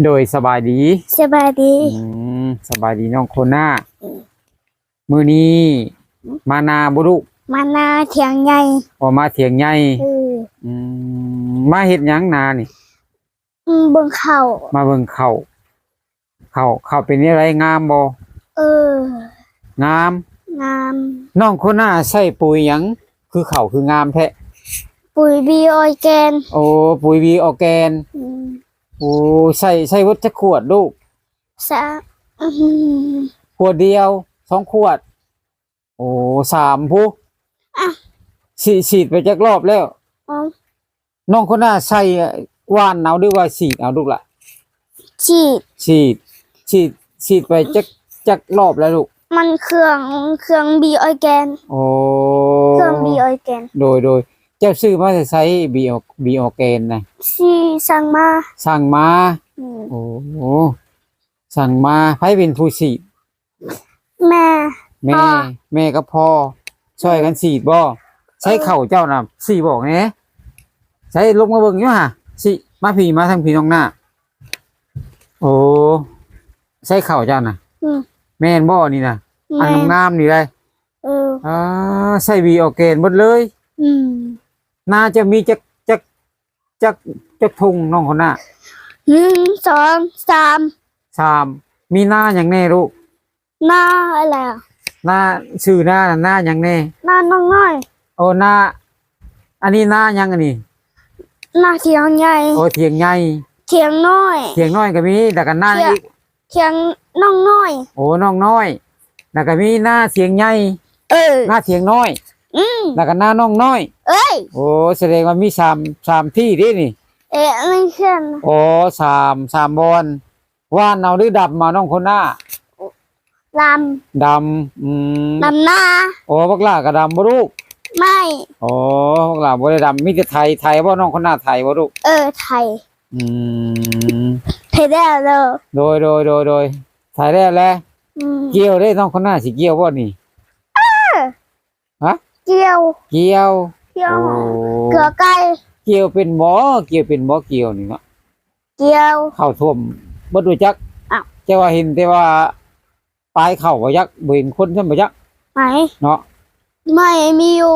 ໂດຍ ສະບາຍດີ ສະບາຍດີ ອືມ ສະບາຍດີນ້ອງໂຄນາ. ອືມ ມື້ນີ້ ອືມ ມານາບໍ່ລູກ? ມານາຖຽງໃຫຍ່. ອໍ ມາຖຽງໃຫຍ່. ເອີ ອືມ ມາເຮັດຫຍັງນານີ້? ອືມ ເບິ່ງເຂົ້າ. ມາເບິ່ງເຂົ້າ. ເຂົ້າ ເຂົ້າເປັນແນວໃດ ງາມບໍ່? ເອີ ງາມ ງາມ. ນ້ອງໂຄນາໃຊ້ປຸຍຫຍັງ ຄືເຂົ້າຄືງາມແທ້? ປຸຍບີອໍແກນ. ໂອ້ ປຸຍບີອໍແກນ. ອືມ ໂອ້ ໃຊ້ ໃຊ້ເບິດຈັກຂວດລູກ? ສາມ ອືມ ຂວດດຽວ ສອງຂວດ? ໂອ້ ສາມພຸ້ນ. ອະ ສີ ສີດໄປຈັກລອບແລ້ວ? ອໍ ນ້ອງໂຄນາໃສ່ຫວ່ານເອົາ ຫຼືວ່າສີດເອົາລູກລະ? ສີດ ສີດ ສີດ ສີດໄປຈັກ ຈັກລອບແລ້ວລູກ? ມັນເຄື່ອງ ເຄື່ອງບີອໍແກນ. ໂອ້ ເຄື່ອງບີອໍແກນ. ໂດຍ ໂດຍ ເຈົ້າຊື້ມາແຕ່ໃສ ບີ ບີອໍແກນນະ? ຊື້ ສັ່ງມາ ສັ່ງມາ. ອືມ ໂອ້ ສັ່ງມາ. ໃຜເປັນຜູ້ສີດ? ແມ່ ແມ່ ພໍ່ ແມ່ກັບພໍ່ຊ່ອຍກັນສີດບໍ່? ໃສ່ ເອີ ເຂົ້າເຈົ້ານະ ສີບອອກແດ່. ໃສ່ ລົງມາເບິ່ງຢູ່ຫາ ສີ ມາພີ້ ມາທາງພີ້ນ້ອງນາ. ໂອ້ ໃສ່ເຂົ້າເຈົ້ານະ. ອືມ ແມ່ນບໍ່ນີ້ນະ? ແມ່ນ ອັນງາມໆນີ້ໄດ໋. ເອີ ອ່າ ໃສ່ບີອໍແກນເບິດເລີຍ. ອືມ ນາຈະມີຈັກ ຈັກ ຈັກ ຈັກທົ່ງນ້ອງຄົນນະ? ໜຶ່ງ ສອງ ສາມ ສາມ. ມີນາຫຍັງແດ່ລູກ? ນາອະໄລ? ນາ ຊື່ນານະ ນາຫຍັງແດ່? ນານ້ອງນ້ອຍ. ໂອ້ ນາ ອັນນີ້ນາຫຍັງອັນນີ້? ນາຖຽງໃຫຍ່. ໂອ້ ຖຽງໃຫຍ່ ຖຽງນ້ອຍ. ຖຽງນ້ອຍກໍມີ ແລ້ວກໍນາ ຖຽງ ອີກ ຖຽງນ້ອງນ້ອຍ. ໂອ້ ນ້ອງນ້ອຍ. ແລ້ວກໍມີນາຖຽງໃຫຍ່. ເອີ ນາຖຽງນ້ອຍ. ອືມ ແລ້ວກໍນານ້ອງນ້ອຍ. ເອີຍ ໂອ້ ສະແດງວ່າມີສາມ ສາມທີ່ເດ້ນີ້. ເອີ ອັນນີ້ເຂື່ອນ. ໂອ້ ສາມ ສາມບ່ອນ. ຫວ່ານເອົາ ຫຼື ດຳເອົາ ນ້ອງຄົນນາ? ດຳ ດຳ. ອືມ ດຳນາ. ໂອ້ ບັກຫຼ້າກໍດຳບໍ່ລູກ? ໄມ່. ໂອ້ ບັກຫຼ້າບໍ່ໄດ້ດຳ ມີແຕ່ໄຖ. ໄຖບໍ່ ນ້ອງຄົນນາ ໄຖບໍ່ລູກ? ເອີ ໄຖ. ອືມ ໄຖແລ້ວເດີ. ໂດຍ ໂດຍ ໂດຍ ໂດຍ ໄຖແລ້ວແຫຼະ. ອືມ ກ່ຽວເດ້ ນ້ອງຄົນນາຊິກ່ຽວບໍ່ນີ້? ເອີ ຮະ? ກ່ຽວ ກ່ຽວ ກ່ຽວ. ໂອ້ ກ່ຽວໄກ່. ກ່ຽວເປັນບໍ່? ກ່ຽວເປັນບໍ່? ກ່ຽວນີ້ເນາະ ກ່ຽວ. ເຂົ້າຖ້ວມເບິດບໍ່ຈັກ. ອ້າວ ແຕ່ວ່າເຫັນແຕ່ວ່າປາຍເຂົ້າບໍ່ຈັກ ບໍ່ເຫັນຄົນຊ້ຳບໍ່ຈັກ. ໄໝ ເນາະ ໄໝມີຢູ່.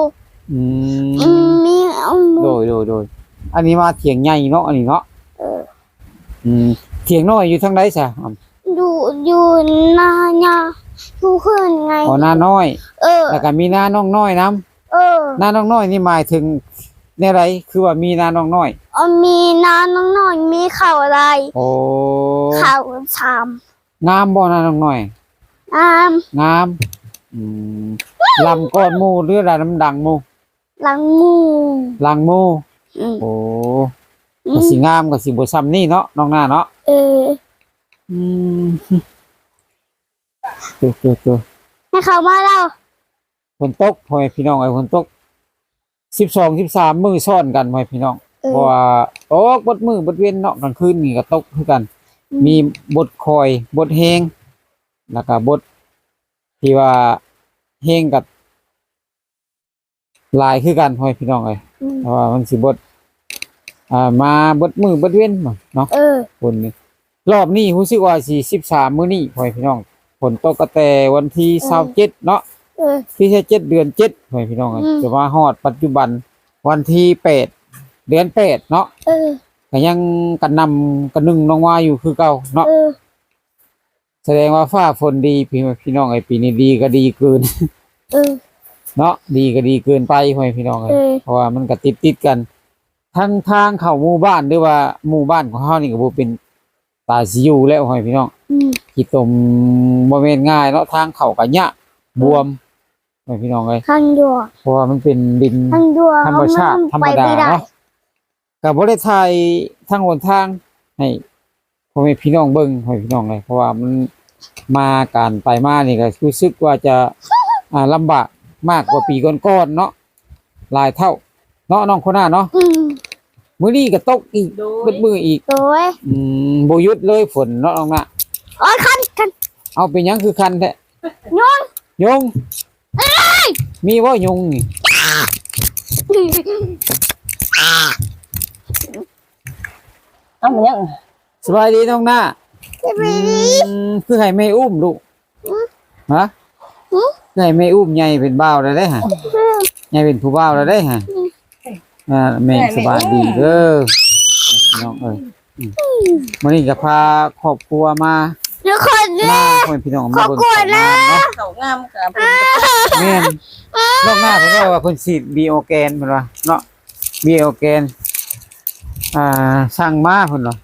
ອືມ ອືມ ມີ ໂດຍ ໂດຍ ໂດຍ. ອັນນີ້ມາຖຽງໃຫຍ່ເນາະ ອັນນີ້ເນາະ. ເອີ ອືມ ຖຽງນ້ອຍຢູ່ທາງໃດຊະ? ຢູ່ ຢູ່ນາຫຍ້າ ຢູ່ເຮືອນໄງ. ອໍ ນານ້ອຍ. ເອີ ແລ້ວກໍມີນານ້ອງນ້ອຍນຳ. ເອີ ນານ້ອງນ້ອຍນີ້ໝາຍເຖິງແນວໃດ? ຄືວ່າມີນານ້ອງນ້ອຍ. ເອີ ມີນານ້ອງນ້ອຍ ມີເຂົ້າຫຼາຍ. ໂອ້ ເຂົ້າສາມ. ງາມບໍ່ນານ້ອງນ້ອຍ? ງາມ ງາມ. ອືມ ລຳກ່ອນໝູ່ ຫຼື ລຳຫຼັງໝູ່? ຫຼັງໝູ່ ຫຼັງໝູ່. ອືມ ໂອ້ ອືມ ກໍຊິງາມ ກໍຊິບໍ່ຊ່ຳນີ້ເນາະ ນ້ອງນາເນາະ. ເອີ ອືມ ໂຕ ໂຕ ໂຕ ໃຫ້ເຂົ້າມາແລ້ວ. ຝົນຕົກ ພໍ່ແມ່ພີ່ນ້ອງເອີຍ ຝົນຕົກສິບສອງ ສິບສາມມື້ຊ້ອນກັນ ພໍ່ແມ່ພີ່ນ້ອງ. ເອີ ເພາະວ່າຕົກເບິດມື້ເບິດເວັນເນາະ ກາງຄືນນີ້ກໍຕົກຄືກັນ. ອືມ ມີບົດຄ່ອຍ ບົດແຮງ ແລ້ວກໍບົດທີ່ວ່າແຮງກໍ ຫຼາຍຄືກັນ ພໍ່ແມ່ພີ່ນ້ອງເອີຍ. ອືມ ເພາະວ່າມັນຊິເບິດ ອ່າ ມາເບິດມື້ເບິດເວັນເນາະ. ເອີ ຝົນນີ້ ຮອບນີ້ຮູ້ສຶກວ່າຊິສິບສາມມື້ນີ້ ພໍ່ແມ່ພີ່ນ້ອງ. ຝົນຕົກຕັ້ງແຕ່ວັນທີ ເອີ ຊາວເຈັດເນາະ. ເອີ ທີຊາວເຈັດ ເດືອນເຈັດ ພໍ່ແມ່ພີ່ນ້ອງເອີຍ. ອືມ ຈະມາຮອດປັດຈຸບັນວັນທີແປດ ເດືອນແປດເນາະ. ເອີ ກໍຍັງກະໜ່ຳກະໜຶ່ງລົງມາຢູ່ຄືເກົ່າເນາະ. ເອີ ສະແດງວ່າຟ້າຝົນດີ ພີ່ ພີ່ນ້ອງເອີຍ. ປີນີ້ດີກໍດີເກີນ ເອີ ເນາະ ດີກໍດີເກີນໄປ ພໍ່ແມ່ພີ່ນ້ອງເອີຍ. ເອີ ເພາະວ່າມັນກໍຕິດໆກັນ ທັງທາງເຂົ້າໝູ່ບ້ານ ຫຼືວ່າໝູ່ບ້ານຂອງເຮົານີ້ກໍບໍ່ເປັນຕາຊິຢູ່ແລ້ວ ພໍ່ແມ່ພີ່ນ້ອງ. ອືມ ຂີ້ຕົມບໍ່ແມ່ນງ່າຍເນາະ ທາງເຂົ້າກໍຍາກ ອືມ ບວມ ພໍ່ແມ່ພີ່ນ້ອງເອີຍ. ທາງດຽວ ເພາະວ່າມັນເປັນດິນທຳມະຊາດ ທຳມະດາເນາະ. ກໍບໍ່ໄດ້ຖ່າຍທາງຫົນທາງໃຫ້ພໍ່ແມ່ພີ່ນ້ອງເບິ່ງ ພໍ່ແມ່ພີ່ນ້ອງເອີຍ ເພາະວ່າມັນມາ ການໄປມານີ້ກໍຮູ້ສຶກວ່າຈະ ອ່າ ລຳບາກມາກກວ່າປີກ່ອນໆເນາະ ຫຼາຍເທົ່າເນາະ ນ້ອງໂຄນາເນາະ. ອືມ ມື້ນີ້ກໍຕົກອີກ ໂດຍ ເບິດມື້ອີກ. ໂດຍ ອືມ ບໍ່ຢຸດເລີຍຝົນເນາະ ນ້ອງນາ. ໂອ້ຍ ຄັນ ຄັນ. ເອົາ ເປັນຫຍັງຄືຄັນແທ້? ຍຸງ ຍຸງ. ເອີຍ ມີບໍ່ຍຸງນີ້? ເອົາ ມັນຍັງ ສະບາຍດີນ້ອງໜ້າ. ສະບາຍດີ. ອືມ ຄືໃຫ້ແມ່ອຸ້ມລູກ? ຮະ? ຄືໃຫ້ແມ່ອຸ້ມໃຫຍ່ເປັນບ່າວແລ້ວເດ້ຫະ? ໃຫຍ່ເປັນຜູ້ບ່າວແລ້ວເດ້ຫະ? ອ່າ ແມ່ສະບາຍດີເດີພີ່ນ້ອງເອີຍ. ອືມ ມື້ນີ້ກໍພາຄອບຄົວມາ ທຸກຄົນເດີ ມາ ພໍ່ແມ່ພີ່ນ້ອງມາເບິ່ງ ຂອບຄຸນເດີ ເຂົ້າງາມກັບ ແມ່ນ ນ້ອງໜ້າເພິ່ນເວົ້າວ່າເພິ່ນສີດບີໂອແກນ ເພິ່ນວ່າເນາະ ບີໂອແກນ ອ່າ ສັ່ງມາເພິ່ນວ່າ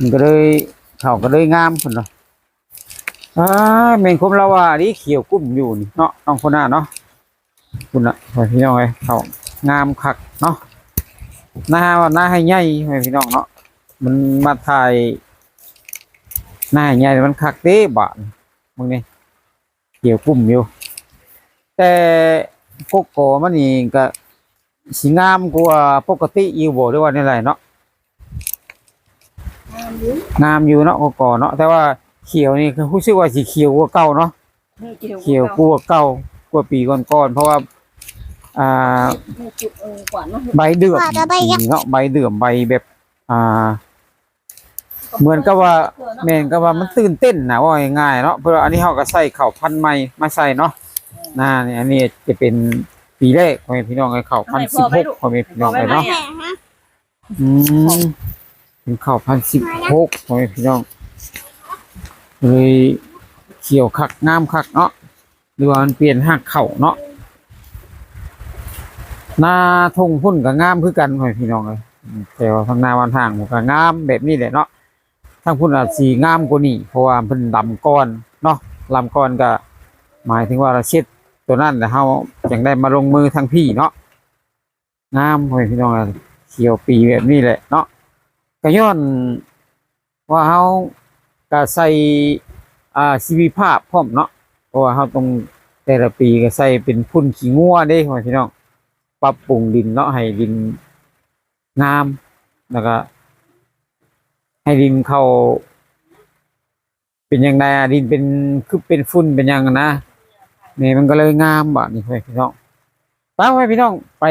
ມັນກໍເລີຍ ເຂົ້າກໍເລີຍງາມເພິ່ນວ່າ. ອ່າ ແມ່ນຄວາມລາວວ່າອີ່ຫຼີ ຂຽວກຸ້ມຢູ່ນີ້ເນາະ ນ້ອງຄົນໜ້າເນາະ. ພຸ້ນນະ ພໍ່ແມ່ພີ່ນ້ອງເອີຍ ເຂົ້າງາມຄັກເນາະ. ນາວ່ານາໄຮ່ໃຫຍ່ ພໍ່ແມ່ພີ່ນ້ອງເນາະ ມັນມາຖ່າຍນາໄຮ່ໃຫຍ່ ມັນຄັກເດ້ບາດນີ້ ເບິ່ງນີ້ ຂຽວກຸ້ມຢູ່ ແຕ່ກົກກໍມັນນີ້ກໍຊິງາມກວ່າປົກກະຕິຢູ່ບໍ່ ຫຼືວ່າແນວໃດເນາະ? ງາມຢູ່ ງາມຢູ່ເນາະ ກໍກໍເນາະ ແຕ່ວ່າຂຽວນີ້ຄືຮູ້ສຶກວ່າຊິຂຽວກວ່າເກົ່າເນາະ. ເອີ ຂຽວ ຂຽວກວ່າເກົ່າ ກວ່າເກົ່າ ກວ່າປີກ່ອນໆ ເພາະວ່າ ອ່າ ໃບເດືອມ ເນາະ ໃບເດືອມ ໃບແບບ ອ່າ ເໝືອນກັບວ່າ ແມ່ນກັບວ່າມັນຕື່ນເຕັ້ນນະ ເວົ້າງ່າຍໆເນາະ. ເພາະວ່າອັນນີ້ເຮົາກໍໃສ່ເຂົ້າພັນໃໝ່ມາໃສ່ເນາະ ນານີ້ ອັນນີ້ຈະເປັນປີແລກ ພໍ່ແມ່ພີ່ນ້ອງເອີຍ ເຂົ້າພັນສິບຫົກ ພໍ່ແມ່ພີ່ນ້ອງເອີຍເນາະ. ອືມ ເປັນເຂົ້າພັນສິບຫົກ ພໍ່ແມ່ພີ່ນ້ອງ ເລີຍຂຽວຄັກງາມຄັກເນາະ ຫຼືວ່າມັນປ່ຽນຮາກເຂົ້າເນາະ. ນາທົ່ງພຸ້ນກໍງາມຄືກັນ ພໍ່ແມ່ພີ່ນ້ອງເອີຍ ແຖວທາງໜ້າບ້ານທາງພຸ້ນກໍງາມແບບນີ້ແຫຼະເນາະ. ທາງພຸ້ນອາດຊິງາມກວ່ານີ້ ເພາະວ່າເພິ່ນດຳກ່ອນເນາະ ດຳກ່ອນກໍໝາຍເຖິງວ່າເຮົາເຊັດຕົວນັ້ນ ແລ້ວເຮົາຈັ່ງໄດ້ມາລົງມືທາງພີ້ເນາະ. ງາມ ພໍ່ແມ່ພີ່ນ້ອງ ຂຽວປີແບບນີ້ແຫຼະເນາະ. ກໍຍ້ອນວ່າເຮົາກໍໃສ່ ອ່າ ຊີວະພາບພ້ອມເນາະ ເພາະວ່າເຮົາຕ້ອງ ແຕ່ລະປີກໍໃສ່ເປັນຝຸ່ນຂີ້ງົວເດ້ ພໍ່ແມ່ພີ່ນ້ອງ ປັບປຸງດິນເນາະ ໃຫ້ດິນງາມ ແລ້ວກໍໃຫ້ດິນເຂົ້າ ເປັນຈັ່ງໃດ ອາ ດິນເປັນ ຄືເປັນຝຸ່ນເປັນຫຍັງຫັ້ນນະ ແມ່ນ ມັນກໍເລີຍງາມບາດນີ້ ພໍ່ແມ່ພີ່ນ້ອງ. ໄປ ພໍ່ແມ່ພີ່ນ້ອງ ໄປ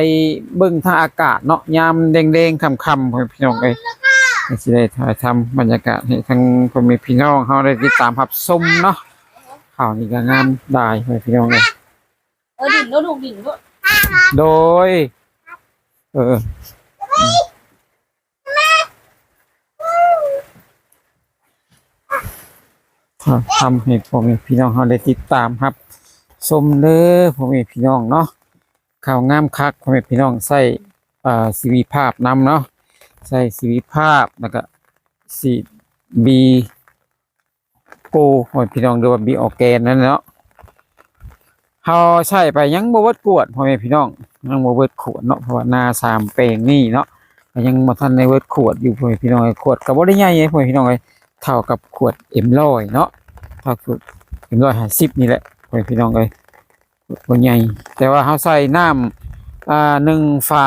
ເບິ່ງທາງອາກາດເນາະ ຍາມແລງໆຄ່ຳໆ ພໍ່ແມ່ພີ່ນ້ອງເອີຍ ກໍຊິໄດ້ຖ່າຍທຳບັນຍາກາດໃຫ້ທາງພໍ່ແມ່ພີ່ນ້ອງເຮົາໄດ້ຕິດຕາມຮັບຊົມເນາະ. ເຂົ້ານີ້ກໍງາມຫຼາຍ ພໍ່ແມ່ພີ່ນ້ອງເອີຍ. ເອີ ດິນໂລດ ລູກ ດິນໂລດ. ໂດຍ ເອີ ເອີ. ຖ້າທຳໃຫ້ພໍ່ແມ່ພີ່ນ້ອງເຮົາໄດ້ຕິດຕາມຮັບຊົມເດີ ພໍ່ແມ່ພີ່ນ້ອງເນາະ. ເຂົ້າງາມຄັກ ພໍ່ແມ່ພີ່ນ້ອງ ໃຊ້ ເອີ ຊີວະພາບນຳເນາະ ໃຊ້ຊີວະພາບ ແລ້ວກະສີດບີໂກ ພໍ່ແມ່ພີ່ນ້ອງ ຫຼືວ່າບີອໍແກນນັ້ນເນາະ. ເຮົາໃຊ້ໄປຍັງບໍ່ເບິດຂວດ ພໍ່ແມ່ພີ່ນ້ອງ ຍັງບໍ່ເບິດຂວດເນາະ ເພາະວ່ານາສາມແປງນີ້ເນາະ ກໍຍັງບໍ່ທັນໄດ້ເບິດຂວດຢູ່ ພໍ່ແມ່ພີ່ນ້ອງເອີຍ. ຂວດກໍບໍ່ໄດ້ໃຫຍ່ເດ້ ພໍ່ແມ່ພີ່ນ້ອງເອີຍ ເທົ່າກັບຂວດເອັມຮ້ອຍເນາະ ເທົ່າຂວດເອັມຮ້ອຍຫ້າສິບນີ້ແຫຼະ ພໍ່ແມ່ພີ່ນ້ອງເອີຍ ບໍ່ໃຫຍ່. ແຕ່ວ່າເຮົາໃສ່ນ້ຳ ອ່າ ໜຶ່ງຝາ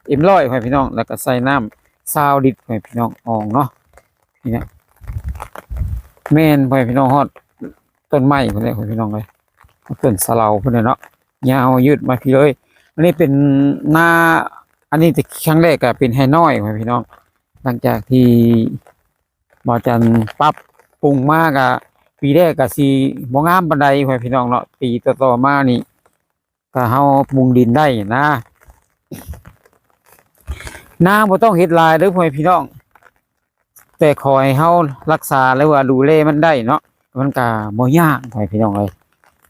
ເອັມຮ້ອຍ ພໍ່ແມ່ພີ່ນ້ອງ ແລ້ວກໍໃສ່ນ້ຳຊາວລິດ ພໍ່ແມ່ພີ່ນ້ອງ ອອງເນາະ. ນີ້ນະ ແມ່ນ ພໍ່ແມ່ພີ່ນ້ອງ ຮອດຕົ້ນໄມ້ພຸ້ນແຫຼະ ພໍ່ແມ່ພີ່ນ້ອງເອີຍ ຕົ້ນສະເລົາພຸ້ນແຫຼະເນາະ ຍາວຍືດມາພີ້ເລີຍ. ອັນນີ້ເປັນນາ ອັນນີ້ແຕ່ຄັ້ງແລກກໍເປັນໄຮ່ນ້ອຍ ພໍ່ແມ່ພີ່ນ້ອງ ຫຼັງຈາກທີ່ບ່າວຈັນປັບປຸງມາ ກໍປີແລກກໍຊິບໍ່ງາມປານໃດ ພໍ່ແມ່ພີ່ນ້ອງເນາະ. ປີຕໍ່ໆມານີ້ ຖ້າເຮົາປຸງດິນໄດ້ນະ ນາບໍ່ຕ້ອງເຮັດຫຼາຍເດີ ພໍ່ແມ່ພີ່ນ້ອງ ແຕ່ຂໍໃຫ້ເຮົາລັກສາ ຫຼືວ່າດູແລມັນໄດ້ເນາະ ມັນກະບໍ່ຍາກ ພໍ່ແມ່ພີ່ນ້ອງເອີຍ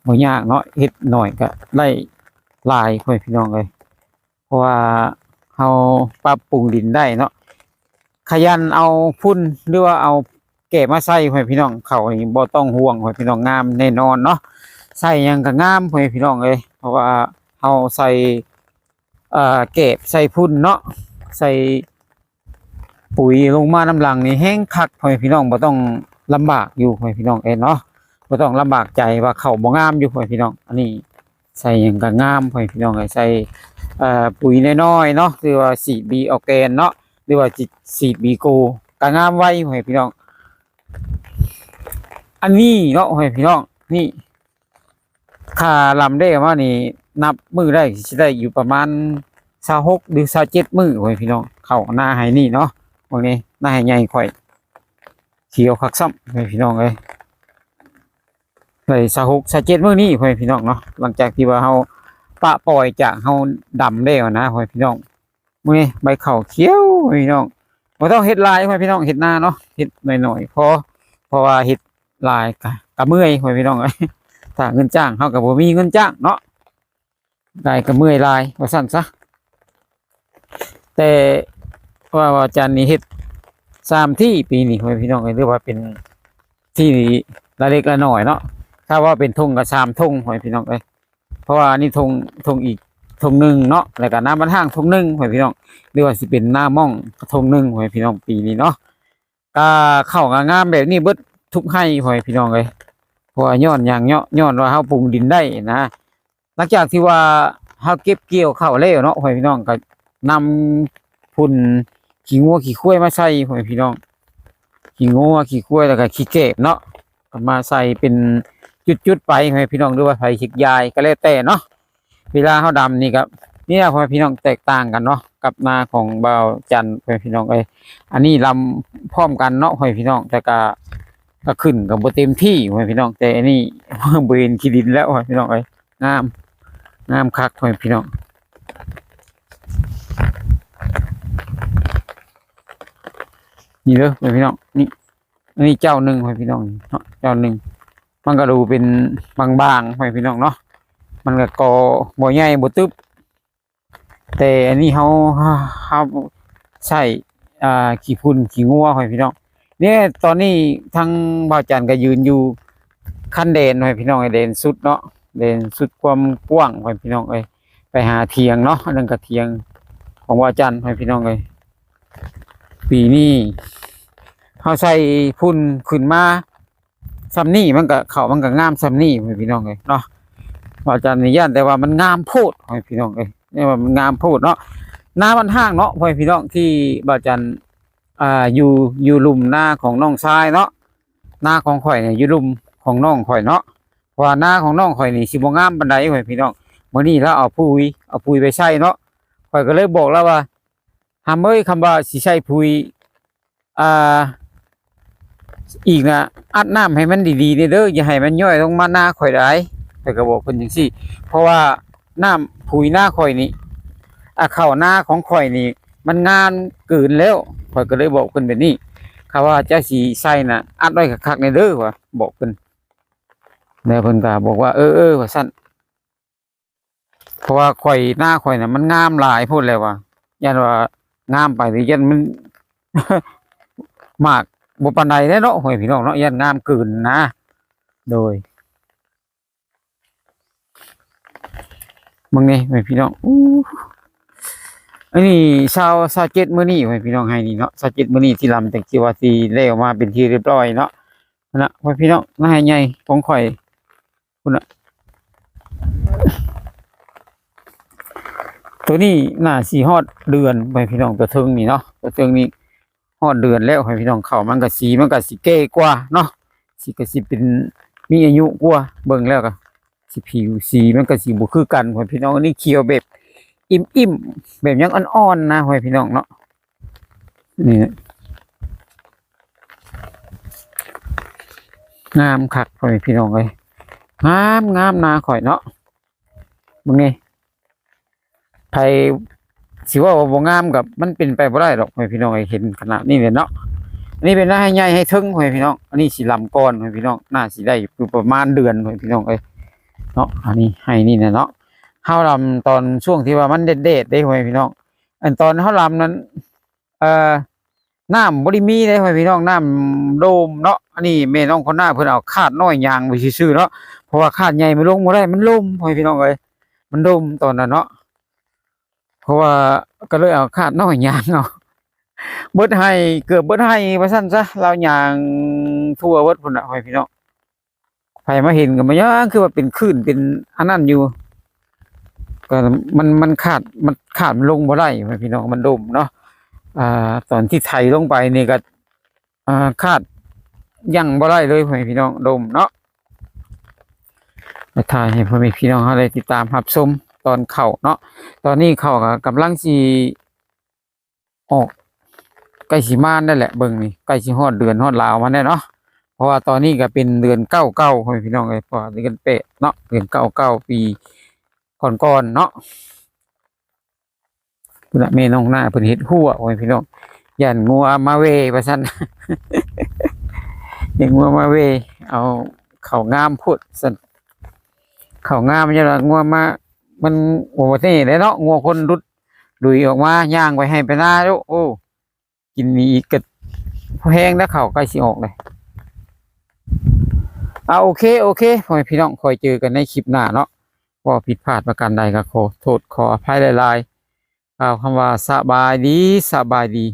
ບໍ່ຍາກເນາະ ເຮັດໜ້ອຍກະໄດ້ຫຼາຍ ພໍ່ແມ່ພີ່ນ້ອງເອີຍ. ເພາະວ່າເຮົາປັບປຸງດິນໄດ້ເນາະ ຂະຫຍັນເອົາຝຸ່ນ ຫຼືວ່າເອົາແກບມາໃສ່ ພໍ່ແມ່ພີ່ນ້ອງ ເຂົ້ານີ້ບໍ່ຕ້ອງຫ່ວງ ພໍ່ແມ່ພີ່ນ້ອງ ງາມແນ່ນອນເນາະ ໃສ່ຫຍັງກໍງາມ ພໍ່ແມ່ພີ່ນ້ອງເອີຍ. ເພາະວ່າເຮົາໃສ່ ເອີ ແກບ ໃສ່ຝຸ່ນເນາະ ໃສ່ປຸຍລົງມານຳຫຼັງນີ້ແຮງຄັກ ພໍ່ແມ່ພີ່ນ້ອງ ບໍ່ຕ້ອງລຳບາກຢູ່ ພໍ່ແມ່ພີ່ນ້ອງເອີຍເນາະ ບໍ່ຕ້ອງລຳບາກໃຈວ່າເຂົ້າບໍ່ງາມຢູ່ ພໍ່ແມ່ພີ່ນ້ອງ. ອັນນີ້ ໃສ່ຫຍັງກໍງາມ ພໍ່ແມ່ພີ່ນ້ອງເອີຍ ໃສ່ ເອີ ປຸຍນ້ອຍໆເນາະ ຫຼືວ່າສີດບີອໍແກນເນາະ ຫຼືວ່າສີດບີໂກ ກໍງາມໄວ ພໍ່ແມ່ພີ່ນ້ອງ. ອັນນີ້ເນາະ ພໍ່ແມ່ພີ່ນ້ອງ ນີ້ ຖ້າລຳໄດ້ອອກມານີ້ ນັບມື້ໄດ້ ຊິໄດ້ຢູ່ປະມານຊາວຫົກ ຫຼື ຊາວເຈັດມື້ ພໍ່ແມ່ພີ່ນ້ອງ ເຂົ້ານາໄຮ່ນີ້ເນາະ. ເບິ່ງນີ້ ນາໃຫ້ໃຫຍ່ຂ້ອຍ ຂຽວຄັກຊ້ຳ ພໍ່ແມ່ພີ່ນ້ອງເອີຍ. ໄດ້ຊາວຫົກ ຊາວເຈັດມື້ນີ້ ພໍ່ແມ່ພີ່ນ້ອງເນາະ ຫຼັງຈາກທີ່ວ່າເຮົາປະປ່ອຍຈາກເຮົາດຳແລ້ວນະ ພໍ່ແມ່ພີ່ນ້ອງ. ມື້ນີ້ໃບເຂົ້າຂຽວ ພໍ່ແມ່ພີ່ນ້ອງ ບໍ່ຕ້ອງເຮັດຫຼາຍ ພໍ່ແມ່ພີ່ນ້ອງ ເຮັດນາເນາະ ເຮັດໜ້ອຍໆ ພໍ ເພາະວ່າເຮັດຫຼາຍກະ ກະເມື່ອຍ ພໍ່ແມ່ພີ່ນ້ອງເອີຍ. ຖ້າເງິນຈ້າງ ເຮົາກະບໍ່ມີເງິນຈ້າງເນາະ ຫຼາຍກະເມື່ອຍຫຼາຍ ວ່າຊັ້ນຊະ. ແຕ່ວ່າ ວ່າຈັນນີ້ເຮັດສາມທີ່ປີນີ້ ພໍ່ແມ່ພີ່ນ້ອງເອີຍ ຫຼືວ່າເປັນທີ່ລະເລັກລະໜ້ອຍເນາະ. ຖ້າວ່າເປັນທົ່ງກະສາມທົ່ງ ພໍ່ແມ່ພີ່ນ້ອງເອີຍ ເພາະວ່າອັນນີ້ທົ່ງ ທົ່ງອີກທົ່ງໜຶ່ງເນາະ ແລ້ວກະນາບ້ານຫ້າງທົ່ງໜຶ່ງ ພໍ່ແມ່ພີ່ນ້ອງ ຫຼືວ່າຊິເປັນນາມ່ອງກະທົ່ງໜຶ່ງ ພໍ່ແມ່ພີ່ນ້ອງ ປີນີ້ເນາະ. ກະເຂົ້າກະງາມແບບນີ້ເບິດທຸກໄຮ່ ພໍ່ແມ່ພີ່ນ້ອງເອີຍ. ເພາະວ່າຍ້ອນຫຍັງເນາະ ຍ້ອນວ່າເຮົາປຸງດິນໄດ້ນະ. ຫຼັງຈາກທີ່ວ່າເຮົາເກັບກ່ຽວເຂົ້າແລ້ວເນາະ ພໍ່ແມ່ພີ່ນ້ອງ ກະນຳຝຸ່ນຂີ້ງົວຂີ້ຄວາຍມາໃສ່ ພໍ່ແມ່ພີ່ນ້ອງ ຂີ້ງົວຂີ້ຄວາຍ ແລ້ວກະຂີ້ແກບເນາະ ກະມາໃສ່ເປັນຈຸດໆໄປ ພໍ່ແມ່ພີ່ນ້ອງ ຫຼືວ່າໃຜຊິຢາຍກະແລ້ວແຕ່ເນາະ. ເວລາເຮົາດຳນີ້ກະ ນີ້ລະ ພໍ່ແມ່ພີ່ນ້ອງ ແຕກຕ່າງກັນເນາະ ກັບນາຂອງບ່າວຈັນ ພໍ່ແມ່ພີ່ນ້ອງເອີຍ. ອັນນີ້ລຳພ້ອມກັນເນາະ ພໍ່ແມ່ພີ່ນ້ອງ ແຕ່ກະ ກະຂຶ້ນກະບໍ່ເຕັມທີ່ ພໍ່ແມ່ພີ່ນ້ອງ ແຕ່ອັນນີ້ ບໍ່ເຫັນຂີ້ດິນແລ້ວ ພໍ່ແມ່ພີ່ນ້ອງເອີຍ. ງາມ ງາມຄັກ ພໍ່ແມ່ພີ່ນ້ອງ ນີ້ເດີ ພໍ່ແມ່ພີ່ນ້ອງ ນີ້ ອັນນີ້ເຈົ້າໜຶ່ງ ພໍ່ແມ່ພີ່ນ້ອງເນາະ ເຈົ້າໜຶ່ງ ມັນກະດູເປັນບາງໆ ພໍ່ແມ່ພີ່ນ້ອງເນາະ ມັນກະກໍບໍ່ໃຫຍ່ບໍ່ຕຶບ. ແຕ່ອັນນີ້ເຮົາ ເຮົາໃຊ້ ອ່າ ຂີ້ຝຸ່ນຂີ້ງົວ ພໍ່ແມ່ພີ່ນ້ອງ. ນີ້ຕອນນີ້ທາງບ່າວຈັນກະຢືນຢູ່ຄັນແດນ ພໍ່ແມ່ພີ່ນ້ອງ ແດນສຸດເນາະ ແດນສຸດຄວາມກວ້າງ ພໍ່ແມ່ພີ່ນ້ອງເອີຍ. ໄປຫາຖຽງເນາະ ອັນນັ້ນກະຖຽງຂອງບ່າວຈັນ ພໍ່ແມ່ພີ່ນ້ອງເອີຍ. ປີນີ້ເຮົາໃສ່ຝຸ່ນຂຶ້ນມາ ຊ່ຳນີ້ມັນກະ ເຂົ້າມັນກະງາມຊ່ຳນີ້ ພໍ່ແມ່ພີ່ນ້ອງເອີຍເນາະ. ບ່າວຈັນນີ້ຢ້ານແຕ່ວ່າມັນງາມໂພດ ພໍ່ແມ່ພີ່ນ້ອງເອີຍ ນີ້ວ່າມັນງາມໂພດເນາະ. ນາບ້ານຫ້າງເນາະ ພໍ່ແມ່ພີ່ນ້ອງ ທີ່ບ່າວຈັນ ອ່າ ຢູ່ ຢູ່ລຸ່ມນາຂອງນ້ອງຊາຍເນາະ ນາຂອງຂ້ອຍນີ້ຢູ່ລຸ່ມຂອງນ້ອງຂ້ອຍເນາະ. ເພາະວ່ານາຂອງນ້ອງຂ້ອຍນີ້ຊິບໍ່ງາມປານໃດ ພໍ່ແມ່ພີ່ນ້ອງ. ມື້ນີ້ລາວເອົາປຸຍ ເອົາປຸຍໄປໃສ່ເນາະ ຂ້ອຍກະເລີຍບອກລາວວ່າ ຫຳເອີຍ ຄຳວ່າຊິໃສ່ປຸຍ ອ່າ ອີກນະ ອັດນ້ຳໃຫ້ມັນດີໆແດ່ເດີ ຢ່າໃຫ້ມັນຍ້ອຍລົງມານາຂ້ອຍຫຼາຍ. ຂ້ອຍກະບອກເພິ່ນຈັ່ງຊີ້ ເພາະວ່ານ້ຳປຸຍນາຂ້ອຍນີ້ ອາ ເຂົ້ານາຂອງຂ້ອຍນີ້ ມັນງາມເກີນແລ້ວ ຂ້ອຍກະເລີຍບອກເພິ່ນແບບນີ້. ຄຳວ່າເຈົ້າຊິໃສ່ນະ ອັດໄວ້ຄັກໆແດ່ເດີ ວ່າບອກເພິ່ນ ແລ້ວເພິ່ນກະບອກວ່າ ເອີໆ ວ່າຊັ້ນ. ເພາະວ່າຂ້ອຍ ນາຂ້ອຍນະ ມັນງາມຫຼາຍໂພດແລ້ວວ່າ ຢ້ານວ່າງາມໄປ ຢ້ານມັນ ໝາກບໍ່ປານໃດແຫຼະເນາະ ພໍ່ແມ່ພີ່ນ້ອງເນາະ ຢ້ານງາມເກີນນະ. ໂດຍ ເບິ່ງນີ້ ພໍ່ແມ່ພີ່ນ້ອງ ອູ້ ອັນນີ້ຊາວ ຊາວເຈັດມື້ນີ້ ພໍ່ແມ່ພີ່ນ້ອງ ໄຮ່ນີ້ເນາະ ຊາວເຈັດມື້ນີ້ ທີ່ລຳ ແຕ່ທີ່ວ່າຊິແລ້ວມາເປັນທີ່ຮຽບຮ້ອຍເນາະ. ຫັ້ນນະ ພໍ່ແມ່ພີ່ນ້ອງ ນາໄຮ່ໃຫຍ່ຂອງຂ້ອຍ ພຸ້ນນະ ໂຕນີ້ໜ້າຊິຮອດເດືອນ ພໍ່ແມ່ພີ່ນ້ອງ ໂຕເທິງນີ້ເນາະ ໂຕເທິງນີ້ຮອດເດືອນແລ້ວ ພໍ່ແມ່ພີ່ນ້ອງ. ເຂົ້າມັນກະສີມັນກະຊິແກ່ກວ່າເນາະ ສີກະຊິເປັນ ມີອາຍຸກວ່າ ເບິ່ງແລ້ວກະ ສີຜິວສີມັນກະຊິບໍ່ຄືກັນ ພໍ່ແມ່ພີ່ນ້ອງ. ອັນນີ້ຂຽວແບບອີ່ມໆ ແບບຍັງອ່ອນໆນະ ພໍ່ແມ່ພີ່ນ້ອງເນາະ. ນີ້ນະ ງາມຄັກ ພໍ່ແມ່ພີ່ນ້ອງເອີຍ ງາມໆ ນາຂ້ອຍເນາະ. ເບິ່ງນີ້ ໃຜຊິເວົ້າວ່າບໍ່ງາມກະມັນເປັນໄປບໍ່ໄດ້ດອກ ພໍ່ແມ່ພີ່ນ້ອງເອີຍ. ເຫັນຂະໜາດນີ້ແຫຼະເນາະ ອັນນີ້ເປັນນາໄຮ່ໃຫຍ່ໄຮ່ເທິງ ພໍ່ແມ່ພີ່ນ້ອງ. ອັນນີ້ຊິລຳກ່ອນ ພໍ່ແມ່ພີ່ນ້ອງ ໜ້າຊິໄດ້ຢູ່ປະມານເດືອນ ພໍ່ແມ່ພີ່ນ້ອງເອີຍເນາະ. ອັນນີ້ໄຮ່ນີ້ນະເນາະ ເຮົາລຳຕອນຊ່ວງທີ່ວ່າມັນແດດໆເດ້ ພໍ່ແມ່ພີ່ນ້ອງ. ອັນຕອນເຮົາລຳນັ້ນ ເອີ ນ້ຳບໍ່ໄດ້ມີເດ້ ພໍ່ແມ່ພີ່ນ້ອງ ນ້ຳໂດມເນາະ. ອັນນີ້ແມ່ນ້ອງຄົນໜ້າເພິ່ນເອົາຄາດນ້ອຍຍ່າງໄປຊື່ໆເນາະ ເພາະວ່າຄາດໃຫຍ່ມັນລົງບໍ່ໄດ້ ມັນລົມ ພໍ່ແມ່ພີ່ນ້ອງເອີຍ ມັນລົມຕອນນັ້ນເນາະ. ເພາະວ່າກະເລີຍເອົາຄາດນ້ອຍຍ່າງເອົາ ເບິດໄຮ່ ເກືອບເບິດໄຮ່ວ່າຊັ້ນຊະ ລາວຍ່າງທົ່ວເບິດພຸ້ນນະ ພໍ່ແມ່ພີ່ນ້ອງ. ໃຜມາເຫັນກະມາ ຫຍັງຄືວ່າເປັນຄື້ນເປັນອັນນັ້ນຢູ່ ກະມັນ ມັນຄາດ ມັນຄາດມັນລົງບໍ່ໄດ້ ພໍ່ແມ່ພີ່ນ້ອງ ມັນດົມເນາະ. ອ່າ ຕອນທີ່ໄຖລົງໄປນີ້ກະ ອ່າ ຄາດຍັງບໍ່ໄດ້ເລີຍ ພໍ່ແມ່ພີ່ນ້ອງ ດົມເນາະ. ມາຖ່າຍໃຫ້ພໍ່ແມ່ພີ່ນ້ອງເຮົາໄດ້ຕິດຕາມຮັບຊົມຕອນເຂົ້າເນາະ. ຕອນນີ້ເຂົ້າກະກຳລັງຊິ ອອກ ໃກ້ຊິມາແລ້ວແຫຼະ ເບິ່ງນີ້ ໃກ້ຊິຮອດເດືອນຮອດລາວມາແລ້ວເນາະ. ເພາະວ່າຕອນນີ້ກໍເປັນເດືອນເກົ້າເກົ້າ ພໍ່ແມ່ພີ່ນ້ອງເອີຍ ເພາະວ່າເດືອນແປດເນາະ ເດືອນເກົ້າເກົ້າປີກ່ອນໆເນາະ. ພຸ້ນນະ ແມ່ນ້ອງໜ້າເພິ່ນເຮັດຮົ້ວ ໂອ້ຍ ພີ່ນ້ອງ ຢ້ານງົວມາເວວ່າຊັ້ນ ຢ້ານງົວມາເວ ເອົາເຂົ້າງາມໂພດຊັ້ນ ເຂົ້າງາມ ຢ້ານວ່າງົວມາ ມັນບໍ່ແນ່ເດ້ເນາະ ງົວຄົນຫຼຸດລຸຍອອກມາ ຍ່າງໄປໄຮ່ໄປນາໂລດ ໂອ້ ກິນນີ້ອີກກໍແຮງແລ້ວ ເຂົ້າໃກ້ຊິອອກເລີຍ. ເອົາ ໂອເຄ ໂອເຄ ພໍ່ແມ່ພີ່ນ້ອງ ຄ່ອຍເຈີກັນໃນຄລິບໜ້າເນາະ. ເວົ້າຜິດພາດປະການໃດກໍຂໍໂທດຂໍອະໄພຫຼາຍໆ. ກ່າວຄຳວ່າສະບາຍດີ ສະບາຍດີ.